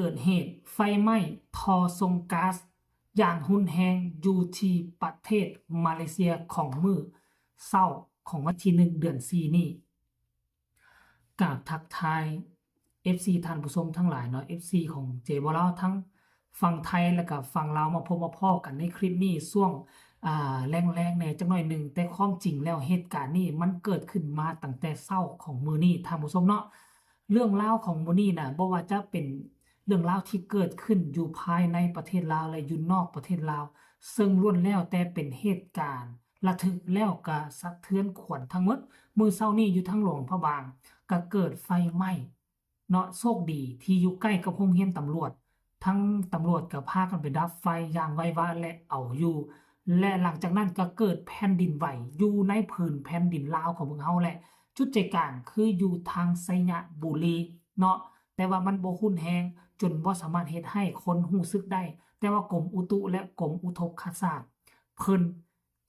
ເກີດເຫດໄຟໄໝ້ທໍ່ສົ່ງກາສຢ່າງຮຸນແຮງຢູ່ທີ່ປະເທດມາເລເຊຍຂອງມື້ເຊົ້າຂອງວັນທີໜຶ່ງ ເດືອນສີ່ນີ້. ກາບທັກທາຍເອັຟຊີທ່ານຜູ້ຊົມທັງຫຼາຍເນາະ, ເອັຟຊີຂອງເຈບໍ່ລາວ ທັງຝັ່ງໄທ ແລະກະຝັ່ງລາວ ມາພົບມາພໍ້ກັນໃນຄລິບນີ້ຊ່ວງ ອ່າ ແລງໆແດ່ຈັກໜ້ອຍໜຶ່ງ, ແຕ່ຄວາມຈິງແລ້ວເຫດການນີ້ມັນເກີດຂຶ້ນມາຕັ້ງແຕ່ເຊົ້າຂອງມື້ນີ້ທ່ານຜູ້ຊົມເນາະ. ເລື່ອງລາວຂອງມື້ນີ້ນະ ບໍ່ວ່າຈະເປັນເລື່ອງລາວທີ່ເກີດຂຶ້ນຢູ່ພາຍໃນປະເທດລາວ ແລະ ຢູ່ນອກປະເທດລາວ ເຊິ່ງລ້ວນແລ້ວແຕ່ເປັນເຫດການລະທຶກ ແລ້ວກະສະເທືອນຂວັນທັງໝົດ. ມື້ເຊົ້ານີ້ຢູ່ທາງຫຼວງພະບາງກະເກີດໄຟໄໝ້ ເນາະ, ໂຊກດີທີ່ຢູ່ໃກ້ກັບໂຮງຮຽນຕຳຫຼວດ, ທັງຕຳຫຼວດກໍພາກັນໄປດັບໄຟຢ່າງໄວວາ ແລະ ເອົາຢູ່ ແລະ ຫຼັງຈາກນັ້ນກໍເກີດແຜ່ນດິນໄຫວຢູ່ໃນຜືນແຜ່ນດິນລາວຂອງພວກເຮົາ ແລະ ຈຸດໃຈກາງຄືຢູ່ທາງໄຊຍະບູລີເນາະ, ແຕ່ວ່າມັນບໍ່ຮຸນແຮງຈົນບໍ່ສາມາດເຮັດໃຫ້ຄົນຮູ້ສຶກໄດ້, ແຕ່ວ່າກົມອຸຕຸ ແລະ ກົມອຸທົກກະສາດເພິ່ນ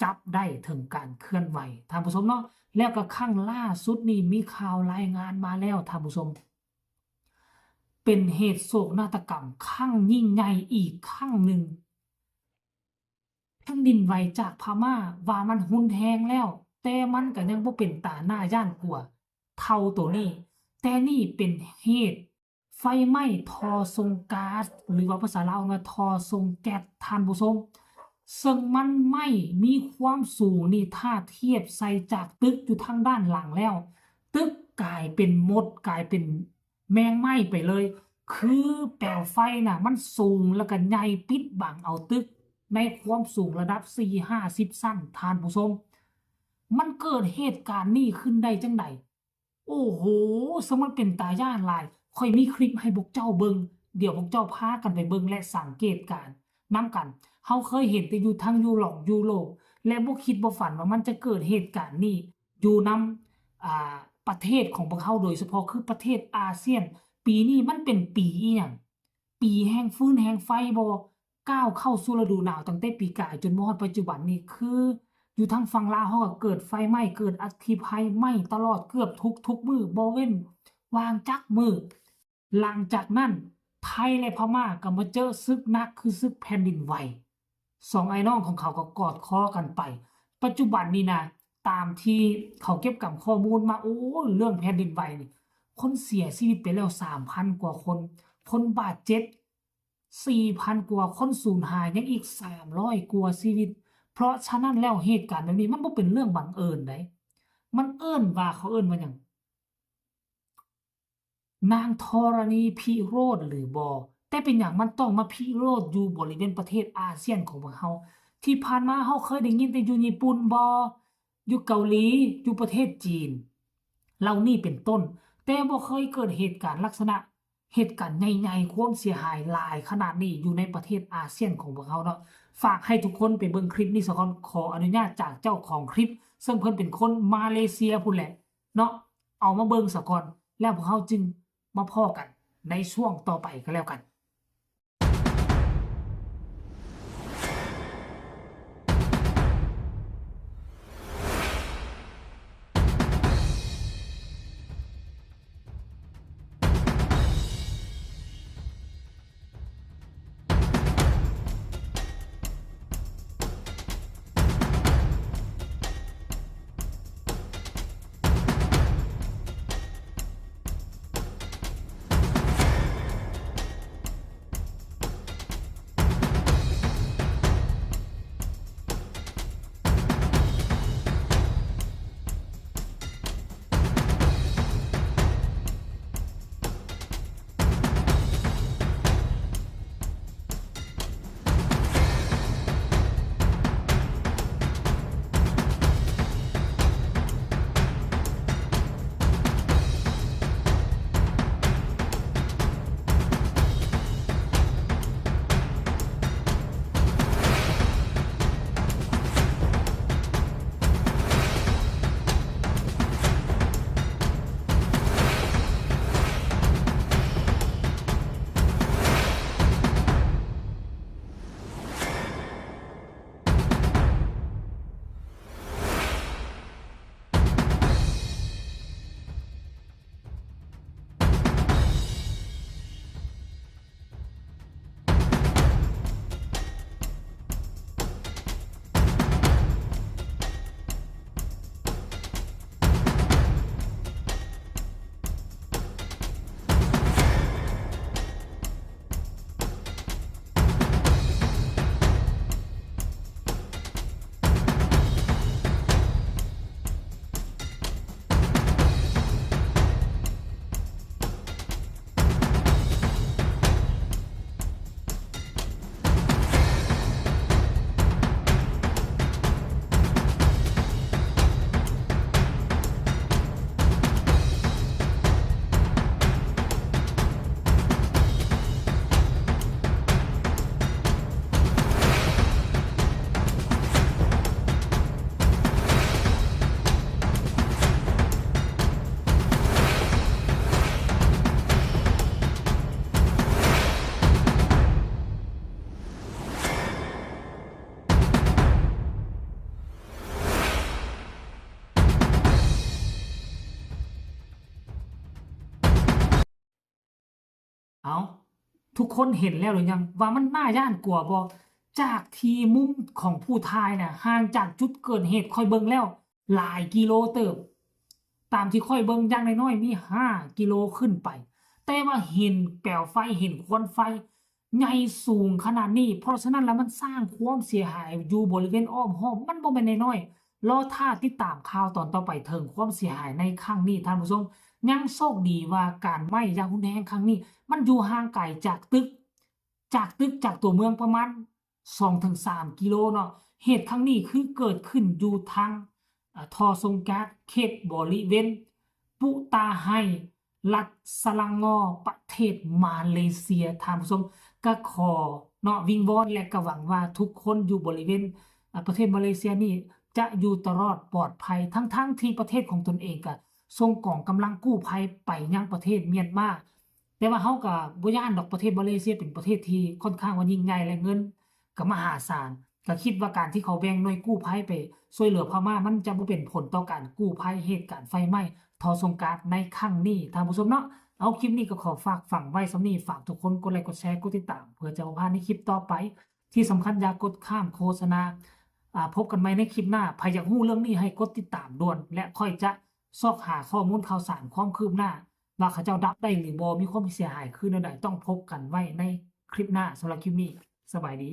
ຈັບໄດ້ເຖິງການເຄື່ອນໄຫວ ທ່ານຜູ້ຊົມເນາະ. ແລ້ວກໍຄັ້ງລ່າສຸດນີ້ມີຂ່າວລາຍງານມາແລ້ວ ທ່ານຜູ້ຊົມ, ເປັນເຫດໂສກນາດຕະກຳຄັ້ງຍິ່ງໃຫຍ່ອີກຄັ້ງໜຶ່ງ. ແຜ່ນດິນໄຫວຈາກພະມ້າວ່າມັນຮຸນແຮງແລ້ວ, ແຕ່ມັນກໍຍັງບໍ່ເປັນຕາໜ້າຢ້ານກົວເທົ່າໂຕນີ້, ແຕ່ນີ້ເປັນເຫດ ໄຟໄໝ້ທໍ່ສົ່ງກາສ ຫຼືວ່າພາສາລາວວ່າທໍ່ສົ່ງແກັສ ທ່ານຜູ້ຊົມ, ເຊິ່ງມັນໄໝ້ມີຄວາມສູງນີ້ ຖ້າທຽບໃສ່ຈາກຕຶກຢູ່ທາງດ້ານຫຼັງແລ້ວ, ຕຶກກາຍເປັນມົດ ກາຍເປັນແມງໄມ້ໄປເລີຍ, ຄືແປວໄຟນະ ມັນສູງ ແລ້ວກໍໃຫຍ່ປິດບັງເອົາຕຶກໃນຄວາມສູງລະດັບສີ່ຫ້າສິບຊັ້ນ ທ່ານຜູ້ຊົມ. ມັນເກີດເຫດການນີ້ຂຶ້ນໄດ້ຈັ່ງໃດ? ໂອ້ໂຫ ສະມັນເປັນຕາຢ້ານຫຼາຍ. ຂ້ອຍມີຄລິບໃຫ້ພວກເຈົ້າເບິ່ງ, ດຽວພວກເຈົ້າພາກັນໄປເບິ່ງ ແລະ ສັງເກດການນຳກັນ. ເຮົາເຄີຍເຫັນແຕ່ຢູ່ທາງຢູໂຣບ ຢູໂຣບ ແລະ ບໍ່ຄິດບໍ່ຝັນວ່າມັນຈະເກີດເຫດການນີ້ຢູ່ນຳ ອ່າ ປະເທດຂອງພວກເຮົາ ໂດຍສະເພາະຄືປະເທດອາຊຽນ. ປີນີ້ມັນເປັນປີອີ່ຫຍັງ? ປີແຫ່ງຟືນແຫ່ງໄຟບໍ? ກ້າວເຂົ້າສູ່ລະດູໜາວຕັ້ງແຕ່ປີກາຍຈົນມາຮອດປັດຈຸບັນນີ້ ຄືຢູ່ທາງຝັ່ງລາວເຮົາກໍເກີດໄຟໄໝ້ ເກີດອັກຄີໄພໄໝ້ຕະຫຼອດເກືອບທຸກໆມື້ ບໍ່ເວັ້ນວ່າງຈັກມື້. ຫຼັງຈາກນັ້ນ ໄທ ແລະ ພະມ້າກໍມາເຈີສຶກໜັກຄືສຶກແຜ່ນດິນໄຫວ, ສອງອ້າຍນ້ອງຂອງເຂົາກໍກອດຄໍກັນໄປ. ປັດຈຸບັນນີ້ນະ ຕາມທີ່ເຂົາເກັບກຳຂໍ້ມູນມາ, ໂອ້ຍ ເລື່ອງແຜ່ນດິນໄຫວນີ້ ຄົນເສຍຊີວິດໄປແລ້ວສາມພັນກວ່າຄົນ, ຄົນບາດເຈັບ ສີ່ພັນກວ່າ, ຄົນສູນຫາຍຍັງອີກສາມຮ້ອຍກວ່າຊີວິດ. ເພາະສະນັ້ນແລ້ວ ເຫດການແບບນີ້ມັນບໍ່ເປັນເລື່ອງບັງເອີນໃດ, ມັນເອີ້ນວ່າ ເຂົາເອີ້ນວ່າຫຍັງ? ນາງທໍລະນີພິໂຣດຫຼືບໍ່? ແຕ່ເປັນຫຍັງມັນຕ້ອງມາພິໂຣດຢູ່ບໍລິເວນປະເທດອາຊຽນຂອງພວກເຮົາ? ທີ່ຜ່ານມາເຮົາເຄີຍໄດ້ຍິນແຕ່ຢູ່ຍີ່ປຸ່ນບໍ? ຢູ່ເກົາຫຼີ, ຢູ່ປະເທດຈີນ ເຫຼົ່ານີ້ເປັນຕົ້ນ, ແຕ່ບໍ່ເຄີຍເກີດເຫດການລັກສະນະ ເຫດການໃຫຍ່ໆ ຄວາມເສຍຫາຍຫຼາຍຂະໜາດນີ້ຢູ່ໃນປະເທດອາຊຽນຂອງພວກເຮົາເນາະ. ຝາກໃຫ້ທຸກຄົນໄປເບິ່ງຄລິບນີ້ສາກ່ອນ. ຂໍອະນຸຍາດຈາກເຈົ້າຂອງຄລິບ, ເຊິ່ງເພິ່ນເປັນຄົນມາເລເຊຍພຸ້ນແຫຼະເນາະ, ເອົາມາເບິ່ງສາກ່ອນ ແລ້ວພວກເຮົາຈຶ່ງມາພໍ້ກັນໃນຊ່ວງຕໍ່ໄປກໍແລ້ວກັນ. ຄົນເຫັນແລ້ວຫຼືຍັງ ວ່າມັນໜ້າຢ້ານກວ່າບໍ່? ຈາກທີ່ມຸມຂອງຜູ້ຖ່າຍນະ ຫ່າງຈາກຈຸດເກີດເຫດຂ້ອຍເບິ່ງແລ້ວຫຼາຍກິໂລເຕີບ. ຕາມທີ່ຂ້ອຍເບິ່ງຢ່າງໜ້ອຍໆມີຫ້າກິໂລຂຶ້ນໄປ, ແຕ່ວ່າເຫັນແປວໄຟ ເຫັນຄວັນໄຟໃຫຍ່ສູງຂະໜາດນີ້, ເພາະສະນັ້ນແລ້ວມັນສ້າງຄວາມເສຍຫາຍຢູ່ບໍລິເວນອ້ອມຮອບ ມັນບໍ່ແມ່ນໜ້ອຍໆ. ລໍຖ້າຕິດຕາມຂ່າວຕອນຕໍ່ໄປເຖິງຄວາມເສຍຫາຍໃນຄັ້ງນີ້ທ່ານຜູ້ຊົມ. ຍັງໂຊກດີວ່າການໄໝ້ຢ່າງຮຸນແຮງຄັ້ງນີ້ ມັນຢູ່ຫ່າງໄກຈາກຕຶກ ຈາກຕຶກ ຈາກຕົວເມືອງປະມານສອງເຖິງສາມກິໂລເນາະ. ເຫດຄັ້ງນີ້ຄືເກີດຂຶ້ນຢູ່ທາງ ອາ ທໍ່ສົ່ງກາສ ເຂດບໍລິເວນປຸຕາໄຮ ລັດສະລາງອ ປະເທດມາເລເຊຍ. ທ່ານຜູ້ຊົມ ກະຂໍເນາະ ວິງວອນ ແລະ ກະຫວັງວ່າທຸກຄົນຢູ່ບໍລິເວນ ອາ ປະເທດມາເລເຊຍນີ້ຈະຢູ່ຕະຫຼອດປອດໄພ, ທັງໆທີ່ປະເທດຂອງຕົນເອງກະສົ່ງກອງກຳລັງກູ້ໄພໄປຍັງປະເທດມຽນມາ. ແຕ່ວ່າເຮົາກະບໍ່ຢ້ານດອກ, ປະເທດມາເລເຊຍເປັນປະເທດທີ່ຄ່ອນຂ້າງວ່າຍິ່ງໃຫຍ່ ແລະ ເງິນກະມະຫາສານ. ກະຄິດວ່າການທີ່ເຂົາແບ່ງໜ່ວຍກູ້ໄພໄປຊ່ວຍເຫຼືອພະມ້າ ມັນຈະບໍ່ເປັນຜົນຕໍ່ການກູ້ໄພເຫດການໄຟໄໝ້ທໍ່ສົ່ງກາສໃນຄັ້ງນີ້ ທ່ານຜູ້ຊົມເນາະ. ເອົາ ຄລິບນີ້ກະຂໍຝາກຝັງໄວ້ສ່ຳນີ້, ຝາກທຸກຄົນກົດໄລ ກົດແຊ ກົດຕິດຕາມ ເພື່ອຈະບໍ່ພາດໃນຄລິບຕໍ່ໄປ. ທີ່ສຳຄັນຢ່າກົດຂ້າມໂຄສະນາ ອາ ພົບກັນໃໝ່ໃນຄລິບໜ້າ. ໃຜຢາກຮູ້ເລື່ອງນີ້ໃຫ້ກົດຕິດຕາມດ່ວນ ແລະ ຂ້ອຍຈະຊອກຫາຂໍ້ມູນຂ່າວສານຄວາມຄືບໜ້າ ວ່າເຂົາເຈົ້າດັບໄດ້ຫຼືບໍ່, ມີຄວາມເສຍຫາຍຄືແນວໃດ. ຕ້ອງພົບກັນໄວ້ໃນຄລິບໜ້າ. ສຳລັບຄລິບນີ້ ສະບາຍດີ.